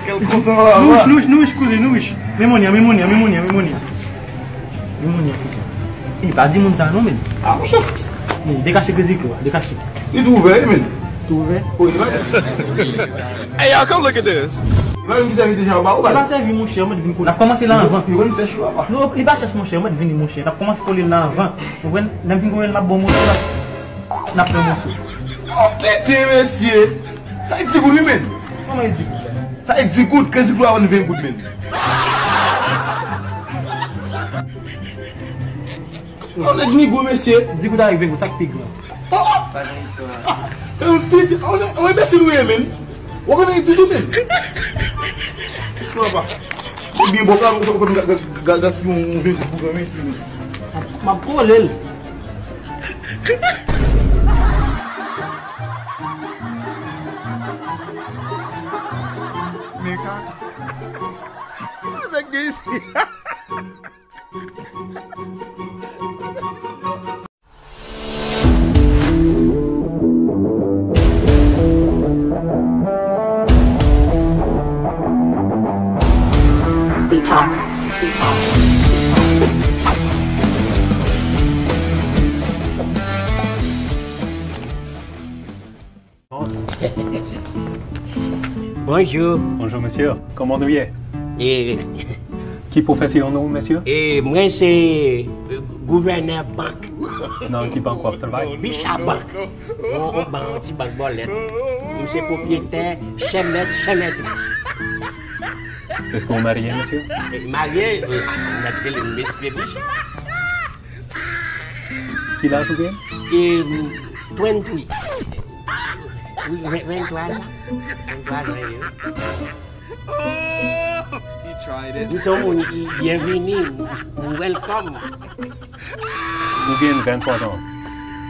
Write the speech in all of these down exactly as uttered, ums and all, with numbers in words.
Kèl kontan la, Nouch, Nouch, Nouch, kouzen, Nouch. Memonya, memonya, memonya, memonya. Memonya, kouzen. E, pa di moun sa non, men. Ah, monchè. Men, dekache krezi kou a, dekache. Li tou ouvè, men. Tou ouvè? Wi, li pa. Hey, y'all, come look at this. Li pa menm ki sèvi deja anba ou, li pa sèvi, monchè, mwen vin kou. N ap kòmanse la anvan. Li konn sèch ou apa. Non, li pa chèch, monchè, mwen vin, monchè. N ap kòmanse kole la anvan. Ou konprann? Lè m fin kole l, m ap ba w moso la. N ap pran moso. Oh, tete, mesye. Sa e di goud, wi, men. Kòman e di goud la? Sa e di goud, krezi goud la vann ven goud, men. Yon nèg nigo, mesye. Di goud avèk ven goud, sa k pi gran? Oh! Yon tete, yon enbesil ou ye, men. Ou konnen ditou, men. Papa. Ebyen, bon, sa, ou konn gaspiye yon ven goud pou gran, men. M ap kole l. Men ka. Nèg gen isi. We talk. We talk. Bonjou. Bonjou, mesye. Kòman nou ye? E, ki pwofesyon nou, mesye? E, mwen se, e, gouvènè bank. Nan ki bank w ap travay? Bicha Bank. On, on bank, on ti bank bòlèt. M se pwopriyetè, chèmèt, chèmètris. Èske w marye, mesye? E, marye, e, a, m ap rele mesye Bicha. Ki laj ou gen? E, twenty-three. Wi, ven, venntwa zan. Venntwa zan, wi. M se yon moun ki byenvini, m welcome. Ou gen venntwa zan.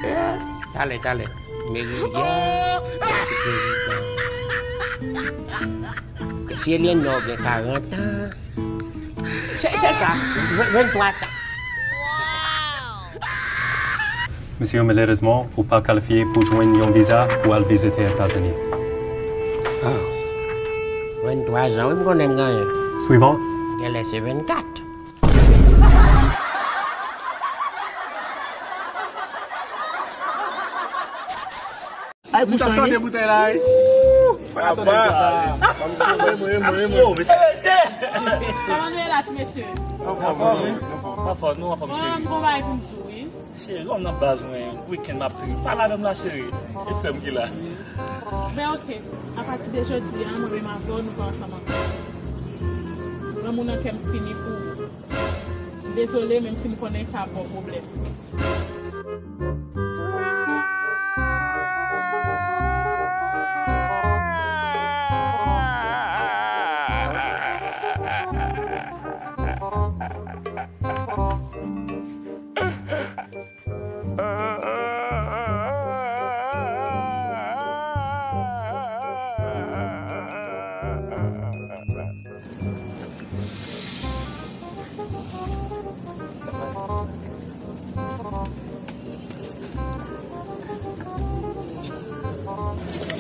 Eh, talè, talè. Meridian, prezidan. Si Eleanor gen karant an, se, se sa, ven, venntwa tan. Mesye, malerezman, ou pa kalifye pou jwenn yon viza pou al vizite Etazini. Oh. Venntwa zan, wi, m konnen m genyen. Swivan. Genlè se vennkat. Ay, pou sa, tande boutèy la, wi. Ou pa ka tande sa. Emo, emo, emo. Kòman nou ye la, ti mesye? Anfòm, wi. Anfòm, nou anfòm, cheri. Mwen, m gon bagay pou m di w, wi. Cheri, kòm nan baz mwen, wikenn m ap trip. Pale avè m la, cheri. E frè m ki la. Ben, oke. Apati de jodi a, mwen menm avè w, nou pa ansanm ankò. Lanmou nan kè m fini pou ou. Dezole, menm si m konnen sa ap ba w pwoblèm.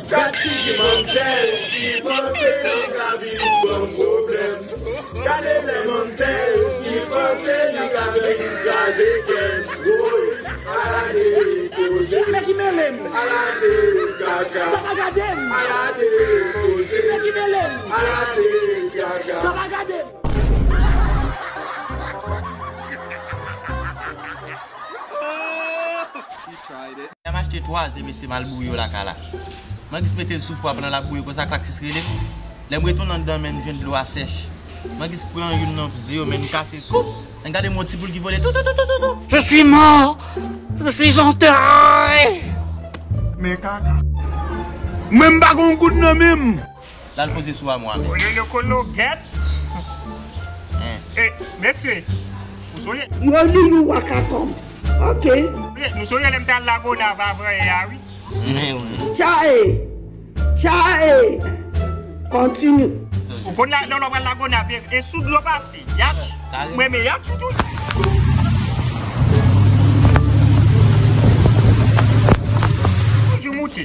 Gad figi manzèl ki panse li ka vin ban m pwoblèm. Gade lè manzèl ki panse li ka vin kraze kè m. Woy, ala de koze. Ala de kaka. Ala de koze. Ala de kaka. He tried it. M achte twa ze mesye m al bouyi yo lakay la. Mangis mete l sou fwa pandan l ap bouyi konsa, Klaksis rele m. Lè m retounen anndan, men m jwenn dlo a sèch. Mangis pran youn nan ze yo, men m kase l. Koup! Ann gade m, yon ti poul ki vole. Tou, tou, tou, tou, tou, tou. Je suis mort. Je suis enterré. Men kaka. Mwen m pa gon goud nan men m. L al poze sou amwa, men. Olele kolo gèt. Hein. E, mesye, ou sonje? Mwen li nou wakatom. Ok. Nou sonje lè m t al Lagonav avanyè a, wi. Men wi. Chae. Chae. Continue. Ou konn la, lè w pral Lagonav, e, e sou dlo pase. Yatch. Mwen renmen yatch tou. Yon jou moute.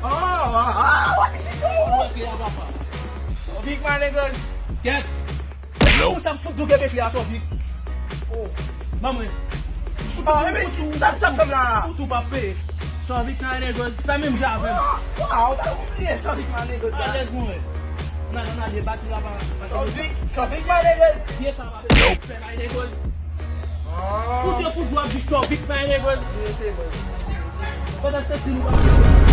Ah, ah, ah, what is this? Ou antre a papa. Big man, niggas. Kèt. Pou sa m fout double pete a, Sovik. Oh. Ban mwen. Ah, men sa, sa, sa, sa, la. Fout ou pa peye. Sovik nan nègòz, fè menm jan avè m. Ah, ah, ou ta oubliye Sovik nan nègòz, la. Alèz mwen. Nan, nan, nan, debati la pa. Sovik, Sovik nan nègòz. Pye sa pa peye. Fè nan nègòz. Ah. Fout yo fout dwa di Sovik nan nègòz. Wi, se bon. Pandan se tan nou pa.